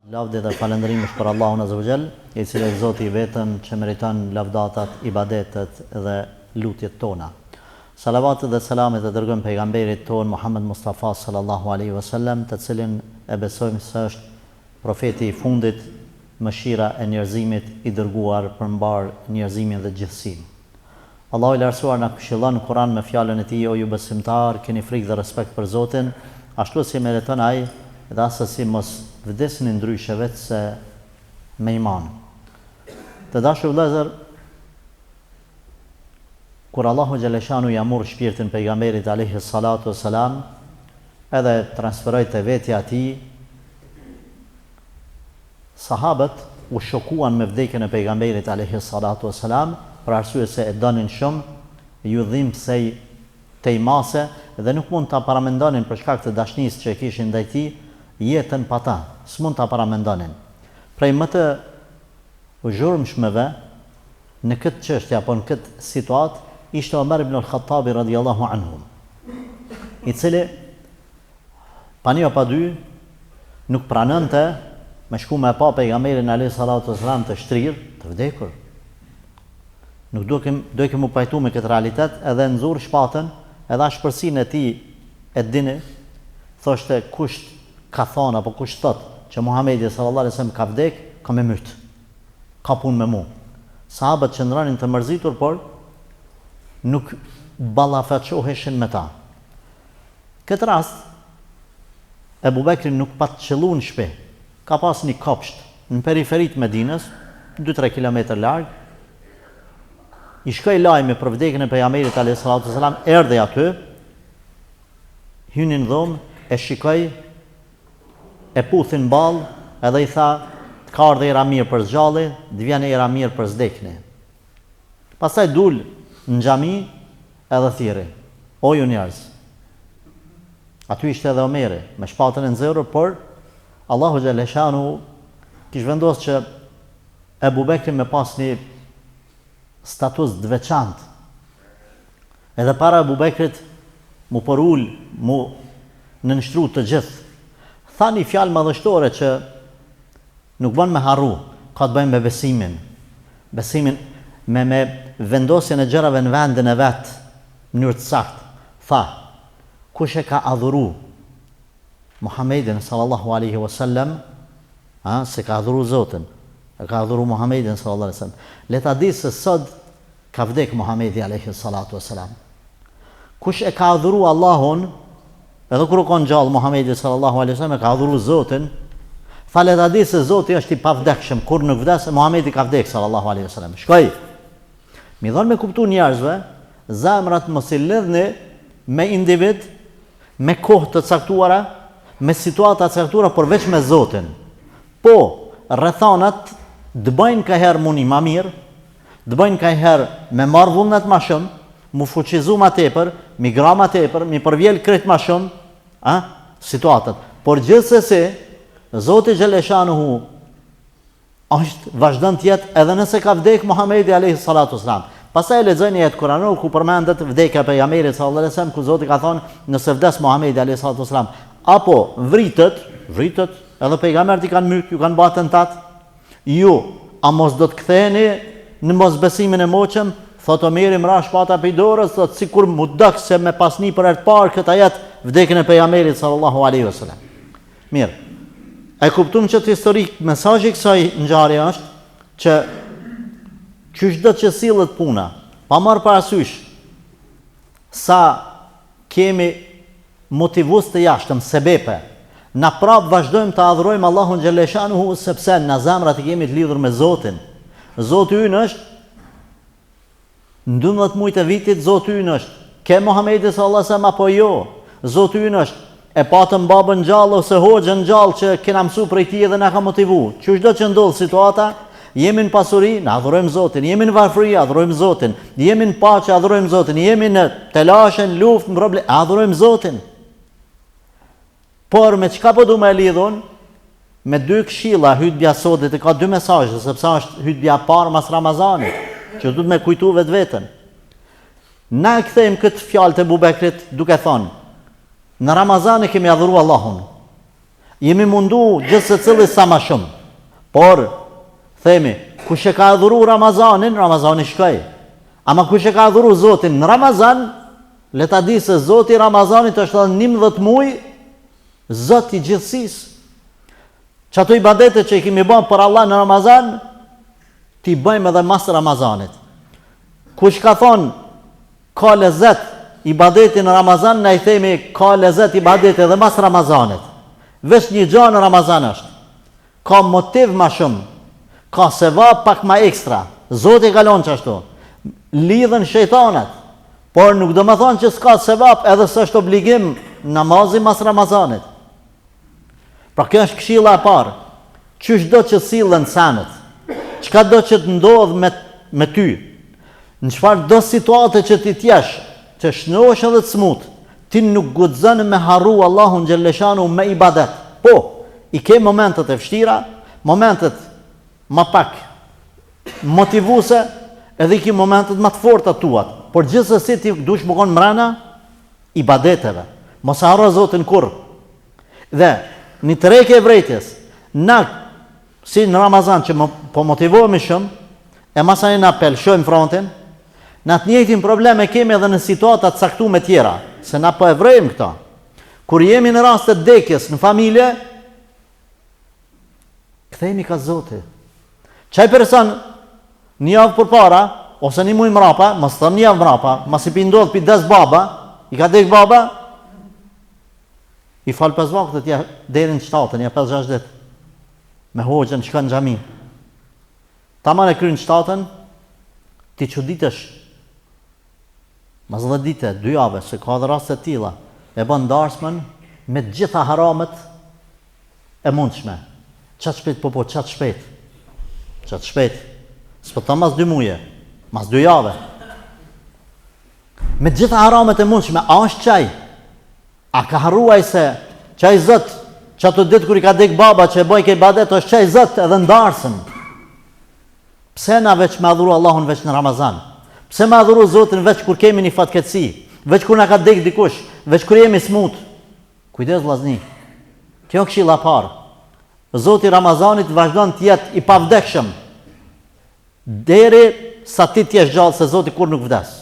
Lavdi dhe falënderim është për Allahun Azza wa Jall, i cili është Zoti i vetëm që meriton lavdatat, ibadetet dhe lutjet tona. Salavatet dhe selamet e dërgojmë pejgamberit tonë Muhammed Mustafa sallallahu alaihi wasallam, të cilin e besojmë se është profeti i fundit, mëshira e njerëzimit i dërguar për mbarë njerëzimin dhe gjithësinë. Allahu i Lartësuar na këshillon në Kur'an me fjalën e Tij, O ju besimtarë, keni frikë dhe respekt për Zotin, ashtu si e meriton Ai, dhe assesi mos vdisni ndryshe veçse me iman. Të dashur vëllezër, kur Allahu xhaleshanu ia murr shpirtin pejgamberit alejhi salatu selam, edhe e transferoi te vetja e tij, Sahabët u shokuan me vdekjen e Pejgamberit alejhi salatu ue selam për arsye se e donin shumë, ju dhimbsej tej mase dhe nuk mund ta paramendonin për shkak të dashnisë që e kishin ndaj tij, jetën pa ta, s'mund ta paramendonin. Prej më të zhurmshmëve në këtë çështje apo në këtë situatë ishte Omer ibn al-Khattabi radijallahu anhu, i cili Pa një pa dy, nuk pranonte me shku me pa pejgamberin alayhi salatu wasalam të shtrirë, të vdekur. Nuk duke dojke m'u pajtu me këtë realitet, edhe nxurr shpatën, edhe ashpërsinë e tij e dini, thoshte kush ka thonë apo kush thot që Muhamedi sallallahu alaihi wasallam ka vdek, ka me myt. Ka punë me mu. Sahabët qëndronin të mërzitur, por nuk ballafaqoheshin me ta. Këtë rast, Ebu Bekri nuk pat qëllu në shpi. Ka pas një kopsht në periferi të Medinës, dy-tre kilometër larg. I shkoi lajmi për vdekjen e Pejgamberit alejhi salatu selam, erdhi aty, hyni në dhomë, e shikoi, e puthi në ballë edhe i tha, të ka ardhë era mirë për s'gjalli, të vjen era mirë për s'dekni. Pastaj dul në xhami edhe thirri, O ju njerëz! Aty ishte edhe Omeri, me shpatën e nxjerrur, por Allahu xhaleshanuhu kish vendosë që Ebu Bekri me pas një status të veçantë. Edhe para Ebu Bekrit m'u përul, m'u nënshtru të gjithë. Tha një fjalë madhështore që Nuk bën me harru, ka të bëjë me besimin. Besimin me me vendosjen e gjërave në vendin e vet, në mënyrë të saktë. Tha, kush e ka adhuru Muhammedin sallallahu alaihi wasallam, a s'e ka adhuru Zotin, e ka adhuru Muhammedin sallallahu alaihi wasallam. Le ta di se sot Ka vdek Muhamedi alejhi salatu ue selam. Kush e ka adhuru Allahun, edhe kur u kon gjallë Muhamedi sallallahu alejhi wasallam e ka adhuru Zotin, tha le ta di se Zoti është i pavdekshëm, kurrë nuk vdes, e Muhamedi ka vdek sallallahu alejhi wasallam. Shkoi. Me i dhon me kuptu njerëzve, zemrat mos i lidhni me individ, me kohë të caktuara, me situata të caktuara, por veç me Zotin. Po, rrethanat të bëjnë kaherë m'u ni ma mirë, Të bëjnë kajherë me marrë vullnet ma shumë, m'u fuqizu ma tepër, m'i gra ma tepër, m'i përvjel krejt ma shumë, a, situatat. Por gjithsesi, Zoti xheleshanuhu është vazhdon të jetë edhe nëse ka vdek Muhamedi alayhi salatu wasalam. Pastaj e lexoj një ajet kuranor ku përmendet vdekja e pejgamberit sallallahu alaihi wasallam ku Zoti ka thonë nëse vdes Muhamedi alayhi salatu wasalam apo vritet, vritet, edhe pejgamberët i kanë myt, ju kanë ba atentat, Ju, a mos do të ktheheni në mosbesimin e moçëm? Thotë Omeri, më ra shpata prej dorës, thotë sikur m'u dok se me pas ni për herë të parë këtë ajet vdekjen e pejgamberit sallallahu alaihi wasallam. Mirë. E kuptuam qët histori, mesazhi i kësaj ngjarje është që qysh do që sillet puna, pa marrë parasysh sa kemi motivues të jashtëm, sebepe, na prapë vazhdojmë të adhurojmë Allahun xhelleshanuhu sepse na zemrat i kemi të lidhur me Zotin. Zoti ynë është në 12 mujt e vitit Zoti ynë është. Ke Muhamedi sallallahu alaihi wasallam apo jo? Zoti ynë është e patëm babën gjallë ose hoxhën gjallë që kena mësu prej tij edhe na ka motivu. Qyshdo që ndodh situata, Jemi në pasuri, na adhurojmë Zotin, jemi në varfëri, adhurojmë Zotin, jemi në paqe, adhurojmë Zotin, jemi në telashe, në luftë, në problem, adhurojmë Zotin. Por me çka po du me e lidh unë? Me dy këshilla hutbja sodit e ka dy mesazhe, sepse është hutbja e parë mas Ramazanit, që duhet me kujtu vetveten. Na e kthejmë këtë fjalë të Ebu Bekrit duke thonë, në Ramazan e kemi adhuru Allahun. Jemi mundu gjithsecili sa ma shumë. Por, themi, kush e ka adhuru Ramazanin, Ramazani shkoi. Ama kush e ka adhuru Zotin në Ramazan, le ta di se Zoti i Ramazanit është edhe 11 muj, Zot i gjithësisë. Qato ibadete që i kemi ba për Allah në Ramazan, t'i bëjmë edhe mas Ramazanit. Kush ka thonë, Ka lezet ibadeti në Ramazan na i themi ka lezet ibadeti edhe mas Ramazanit. Veç një gja në Ramazan është. Ka motiv ma shumë. Ka sevap pak ma ekstra. Zoti e ka lon qashtu. Lidhen shejtanat. Por nuk do me thonë që s'ka sevap edhe s'është obligim namazi mas Ramazanit. Pra kjo është këshilla e parë. Qysh do që sillen senet, çka do që të ndodhë me, me ty, në çfarë do situate që ti t'jesh, të shnosh edhe të smut, ti nuk guxon me harru Allahun xhelleshanuhu me ibadet. Po, i ke momentet e vështira, momentet ma pak motivuese, edhe i ke momentet ma të forta tuat, por gjithsesi ti dush me konë mrena ibadeteve. Mos e harro Zotin kurrë. Dhe një tërheqje e vrejtjes, na si në Ramazan që më, po motivohemi shumë, e masanej na pe lëshojmë frontin, na të njëjtin problem e kemi edhe në situata të caktume tjera, se na po e vrejmë këto. Kur jemi në raste të dekjes në familje, Kthehemi ka Zoti. Qaj person një javë përpara ose një muaj mrapa, mos them një javë mrapa, masi pi ndodh pi des baba, i ka dek baba, i fal pesë vaktet ja deri në shtatën, ja 5-6 ditë. Me hoxhën shkon në xhami. Taman e kryen shtatën, ti çuditesh. Mas 10 dite, dy jave, se ka edhe raste të tilla, e bën darsmën me të gjitha haramet E mundshme. Qaq shpejt po po qaq shpejt. Qaq shpejt. S'po tham mas dy muje, mas dy jave. Me të gjitha haramet e mundshme, a është qaj? A ka harru ai se qaj Zot, qato ditë kur i ka dek baba që e bojke ibadet, është qaj Zot edhe në darsëm. Pse na veç me adhuru Allahun veç në Ramazan? Pse me adhuru Zotin veç kur kemi një fatkeqësi? Veç kur na ka dek dikush? Veç kur jemi smut? Kujdes vllazni. Kjo këshilla e parë. Zoti i Ramazanit vazhdon të jetë i pavdekshëm deri sa ti të jesh gjallë se Zoti kurrë nuk vdes.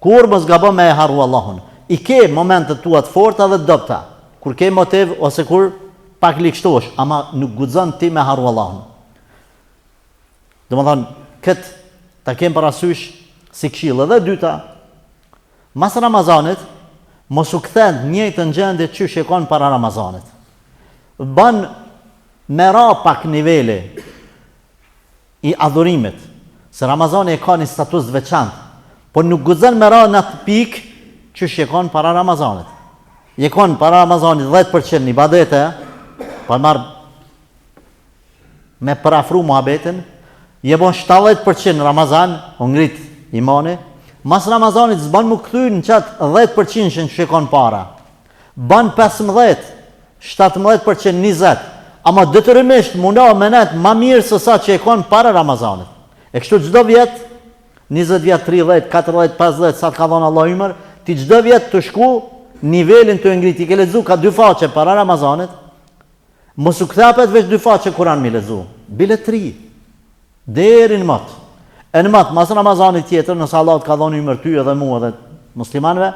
Kurrë mos gabo me e harru Allahun. I ke momentet tua të forta dhe të dobëta, kur ke motiv ose kur pak ligshtohesh, ama nuk guxon ti me harru Allahun. Domethënë, këtë ta kem parasysh si këshillë. Dhe e dyta, Mas Ramazanit, mos u kthe në njëjtën gjendje qysh je kon para Ramazanit. Ban me ra pak niveli i adhurimit, se Ramazani e ka një status të veçantë, por nuk guxon me ra në atë pikë qysh je kon para Ramazanit. Je kon para Ramazanit 10% ibadete, po e marr me përafru muhabetin, je bon 70% në Ramazan, u ngrit imani, mas Ramazanit s'ban m'u kthy në qatë 10% që je kon para. Ban 15, 17%, 20, ama detyrimisht muno me net ma mirë se sa që je kon para Ramazanit. E kështu çdo vjet, 20 vjet, 30, 40, 50, sa të ka dhonë Allahu ymër, ti çdo vjet tu shku nivelin tu e ngrit, i ke lexu ka dy faqe para Ramazanit, Mos u kthe apet veç dy faqe Kuran mi lexu, bile tri. Deri në mot. E në mot, mas Ramazanit tjetër, nëse Allahu të ka dhënë ymër ty edhe mua edhe muslimanëve,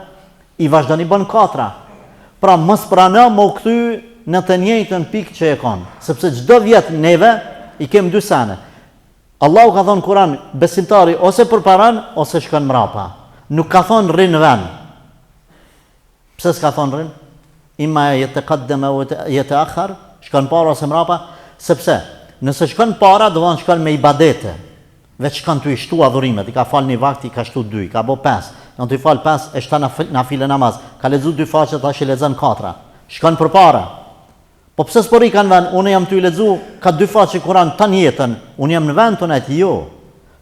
i vazhdon i bën katra. Pra mos prano me u kthy në të njëjtën pikë që je kon, sepse çdo vjet neve i kem dy sene. Allahu ka thonë Kuran, besimtari ose përparon ose shkon mrapa. Nuk ka thonë rri në vend. Pse s'ka thonë rrin? Imma jetekadem eu jeteakhar, shkon para ose mrapa, sepse nëse shkon para, do thonë shkon me ibadete, veç shkon tu i shtu adhurimet, i ka fal një vakt, i ka shtu dy, i ka bo pesë, don tu i fal pesë, e shton nafile namaz, ka lexu dy faqe, tash i lexon katra, shkon përpara. Po pse s'po rrika në vend, unë jam tu i lexu ka dy faqe Kuran tan jetën, unë jam në vend tu nejt, jo.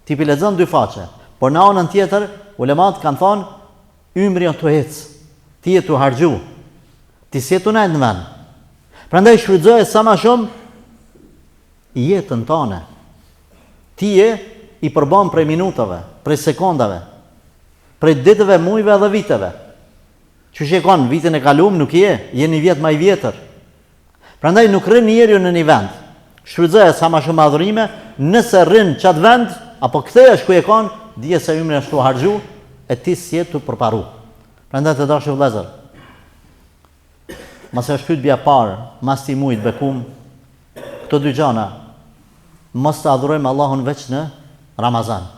Ti pi lexon dy faqe, por në anën tjetër, ulemat kanë thonë, Ymri o tu ec, ti je tu harxhu, ti s'je tu nejt në vend. Prandaj shfrytëzoje sa ma shumë jetën tane. Ti je i përbam prej minutave, prej sekondave, prej ditëve, mujve dhe viteve. Qysh je kon vitin e kalum nuk je, je një vjet ma i vjetër. Prandaj nuk rrin njeriu në një vend. Shfrytëzoje sa ma shumë adhurime, nëse rrin n'qat vend apo kthehesh ku je kon, dije se ymri është tu harxhu e ti s'je tu përparu. Prandaj të dashur vëllezër, masi është hutbja e parë, mas këtij muajit bekum, këto dy gjana, mos të adhurojmë Allahun veç në Ramazan.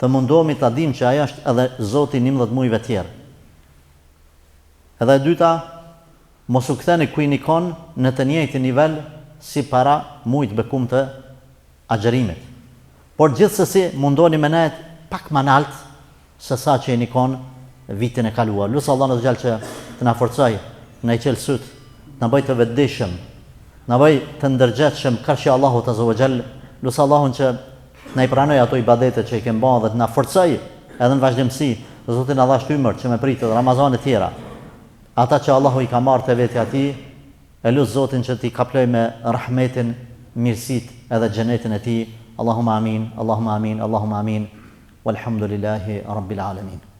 Të mundohemi ta dimë që ai është edhe Zoti i 11 muajve tjerë. Edhe e dyta, Mos u ktheni ku jeni kon në të njëjtin nivel si para mujit bekum të agjërimit. Por gjithsesi mundoni me nejt pak ma nalt se sa që jeni kon vitin e kaluar. Lus Allahun azze ue xhel që të na forcoj, të na i çel sytë, të na bëj të vetëdijshëm, të na bëj të ndërgjegjshëm karshi Allahut azze ue xhel. Lus Allahun që të na i pranoj ato ibadete që i kem ba dhe të na forcoj edhe në vazhdimësi. Zoti na dhashtë ymër që me pritë edhe Ramazane tjera. Ata që Allahu i ka marrë te vetja e Tij, e lus Zotin që t'i kaplojë me rahmetin, mirësitë edhe xhenetin e Tij, Allahumma amin, Allahumma amin, Allahumma amin, Walhamdulillahi Rabbil Alamin.